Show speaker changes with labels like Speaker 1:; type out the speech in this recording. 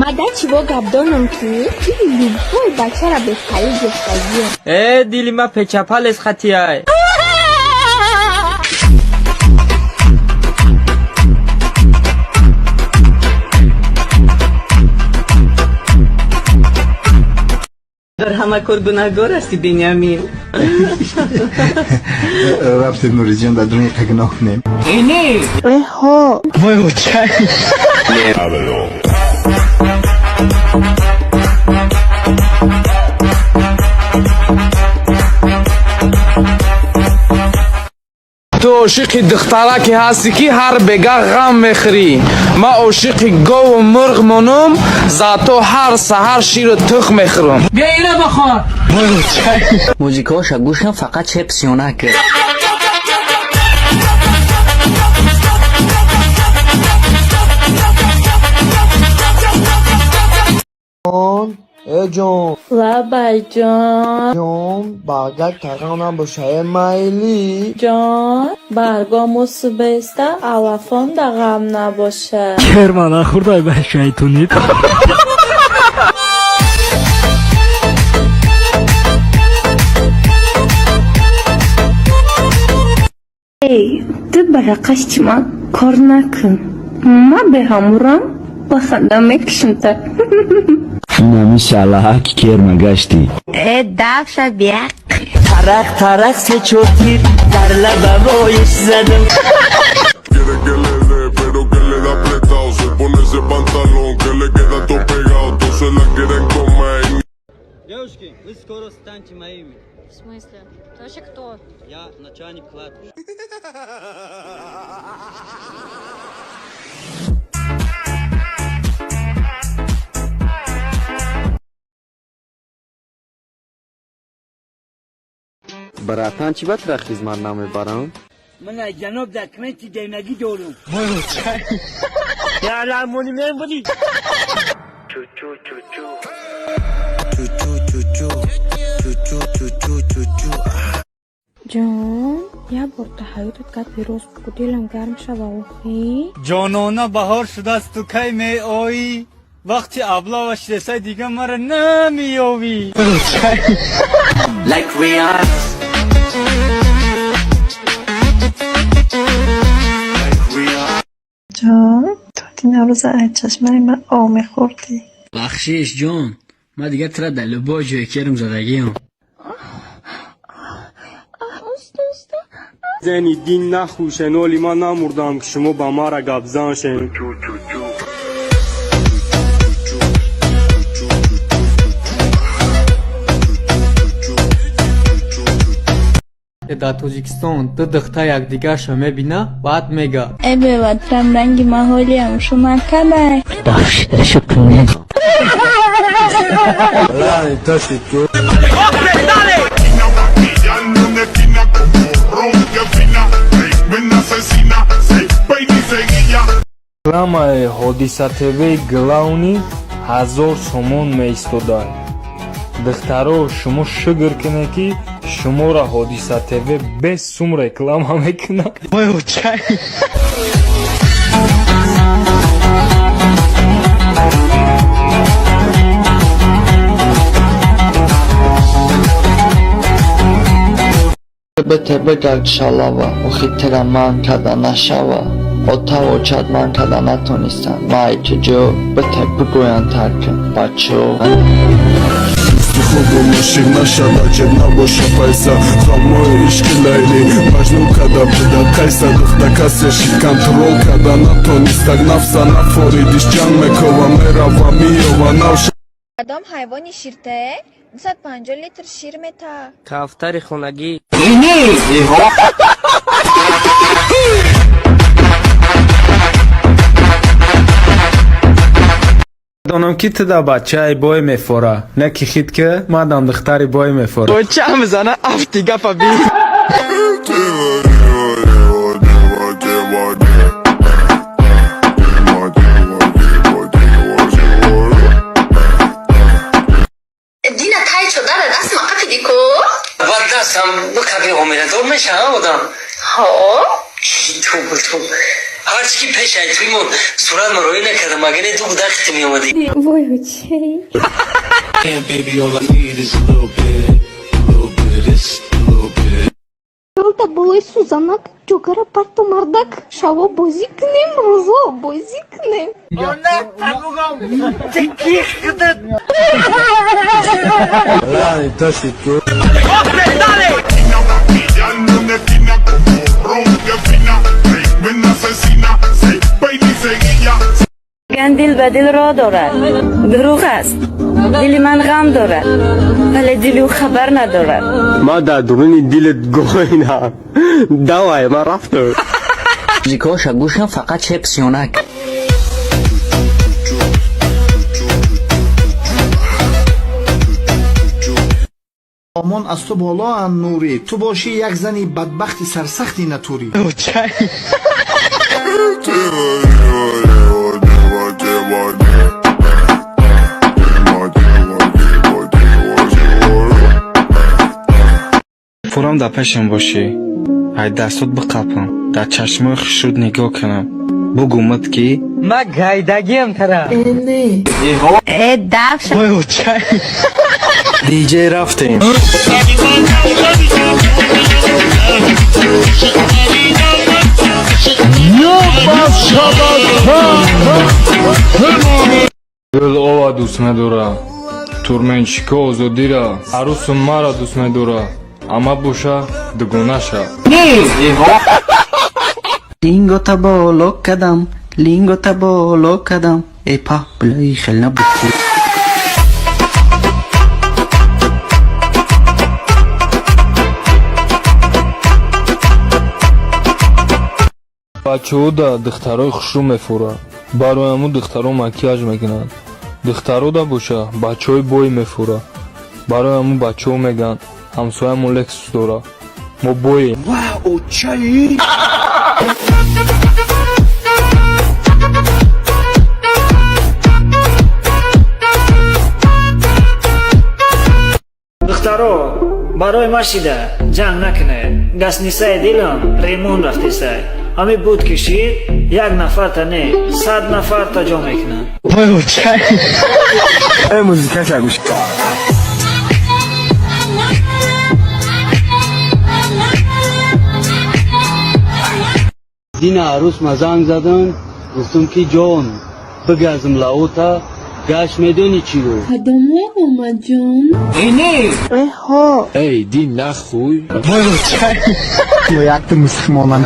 Speaker 1: Мада чиво гапдонам, ки любой бачара бехаёл гирифтагием.
Speaker 2: Э, дили ма печапалес хатияй.
Speaker 3: Дар ҳама кор гунаҳгор ҳасти, Бениамин.
Speaker 4: Рафтем, Нуриҷон, дар дуни қагноҳ кунем.
Speaker 1: Эҳо.
Speaker 4: Вой, очай.
Speaker 5: Ту ошиқи духтараке ҳастӣ, ки ҳар бега ғам мехӯрӣ. Ман ошиқи гову мурғ монум, зато ҳар саҳар ширу тух мехӯрам.
Speaker 2: Бия, ира бахон.
Speaker 6: Музикаоша гӯш кун, фақат чеп сиёна кир.
Speaker 7: Э, ҷон.
Speaker 8: Лабай, ҷон.
Speaker 7: Ҷон, баргак тағам набоша, э, майли.
Speaker 8: Ҷон, баргому субеста алафонда ғам набоша.
Speaker 9: Керма нахӯрдай ба шайтонӣ.
Speaker 1: Эй, ту барақашти ман кор накун, ман беҳамурам ба ханда мекушамта.
Speaker 10: Инами шалаҳаки керма гаштӣ.
Speaker 1: Э, дафша бияқ.
Speaker 3: Тарақ тарақ се чор тир дар лабавоиш задам.
Speaker 11: Quiere que le dé, pero que le da apretado. Se pone ese pantalón que le queda todo pegado. Todos se la quieren comer.
Speaker 6: Девушки, вы скоро станете моими.
Speaker 8: В смысле? Ты вообще кто?
Speaker 6: Я начальник кладбища.
Speaker 7: Братан, чӣ ба тра хизмат намебарам?
Speaker 3: Ман аз ҷаноб документи денагӣ дорум. Яламони мен будӣ.
Speaker 6: Чу-чу, чу-чу. Чу-чу, чу-чу. Чу-чу, чу-чу, чу-чу.
Speaker 1: Ҷон, як бор та ҳаётат гапи рост бугӯ, дилам гарм шава охӣ.
Speaker 9: Ҷонона, баҳор шудааст, ту кай меоӣ? Вақти аблава шидесай, дига мара намеёвӣ.
Speaker 6: Like Rihanna. Like Rihanna.
Speaker 8: Ҷон, ту динарӯза аз чашмаи ман об мехӯрдӣ.
Speaker 6: Бахшиш, ҷон, ман дигар тура дар любой ҷое керм задагиам.
Speaker 9: Зани дин нахӯшен, оли ман намурдам, ки шумо ба мара гапзан шен.
Speaker 11: Чу-чу-чу. Чу-чу, чу-чу. Чу-чу, чу-чу. Чу-чу.
Speaker 9: Дар Тоҷикистон ду духтар якдигарша мебина, баъд мега:
Speaker 8: Э, беватрам, ранги маҳолиам шу накадай.
Speaker 6: Бахшидашу кунед.
Speaker 11: Maquillando una esquina como ron que fina. Ven asesina, se peina y se guilla.
Speaker 5: Рекламаи Ҳодиса ТВ главный 1000 сомон меистодай. Духтаро, шумо шукр кунед, ки шуморо Ҳодиса ТВ без сум реклама мекунад.
Speaker 9: Вой, очай.
Speaker 7: Бте бигак шалава, охи тира ман када нашава. Отав очат ман када натонистанд. Май чуҷо бте бигӯянд тарк бачо.
Speaker 11: Хубу мошин нашада, ҷеб набоша пайса. Ғамои ишқи Лайли Маҷнун када буда қайса. Духта касе шид, контрол када натонистак нафса. Нафоридиш, ҷанг мекова, мерава, миёва нав.
Speaker 1: Кадом ҳайвони ширтае 250 литр шир метаҳад?
Speaker 2: Кафтари хонагӣ.
Speaker 5: Донам, ки ту да бачаи бой мефора, не ки хит, ки мадам духтари бой мефора.
Speaker 2: Оча мезана, афти гапа би.
Speaker 1: Дина тай чодара дастма қапиди ку.
Speaker 6: Ба дастам бикапи, ҳомиладор мешавам одам.
Speaker 1: Ҳо.
Speaker 3: Титум ҳарчи ки пеш ай туймон сурат мароӣ накардам, магар не ду гудахти меомадӣ.
Speaker 1: Вой, очей.
Speaker 8: Та болои сӯзанак ҷогара парту мардак, шаво бозӣ кунем, рӯзо бозӣ кунем.
Speaker 1: Ган дил ба дил роҳ дорад, дурӯғ аст. Дили ман ғам дорад, вале дили ӯ хабар надорад.
Speaker 10: Ман дар дуруни дилат гоинам. Давай, ман рафтам.
Speaker 3: Музикаоша гӯшам, фақат чепсионак.
Speaker 4: Омон аз ту болоам, Нурӣ, ту бошӣ як зани бадбахти сарсахти натурӣ.
Speaker 5: Фурам дар пешам бошӣ, ай дастот биқапам, дар чашмои хушрӯд нигоҳ кунам, бугумад ки
Speaker 2: Ма гайдагиам тара.
Speaker 1: Э, дафша.
Speaker 5: Диҷей, рафтем. Гул ова дӯст медора, турменчико озодира, арӯсу мара дӯст медора, ама боша дугонаша.
Speaker 6: Лингота боло кадам, лингота боло кадам. Э, па, бля, хел набуд.
Speaker 5: Бачаҳо да духтарои хушрӯ мефуранд, барои ҳамун духтаро макияж мекунанд. Духтаро да боша бачаҳои бой мефуранд, барои ҳамун бачаҳо мегӯянд: ҳамсоямон Лексус дора, мо боем.
Speaker 6: Духтаро, барои ма шида ҷанг накунед. Гастнисаи дилам ремон рафтесай. Ҳами буд кишид, як нафарта не, 100 нафарта ҷо мекунад.
Speaker 4: Э, музикаша гӯш.
Speaker 9: Дина арӯс ма занг задам, гуфтам ки ҷон, бигазм лаота гашт, медонӣ чӣ гуфт?
Speaker 1: Кадомо, омаҷон?
Speaker 4: Эй, дин нахуй. Якта мусулмонан.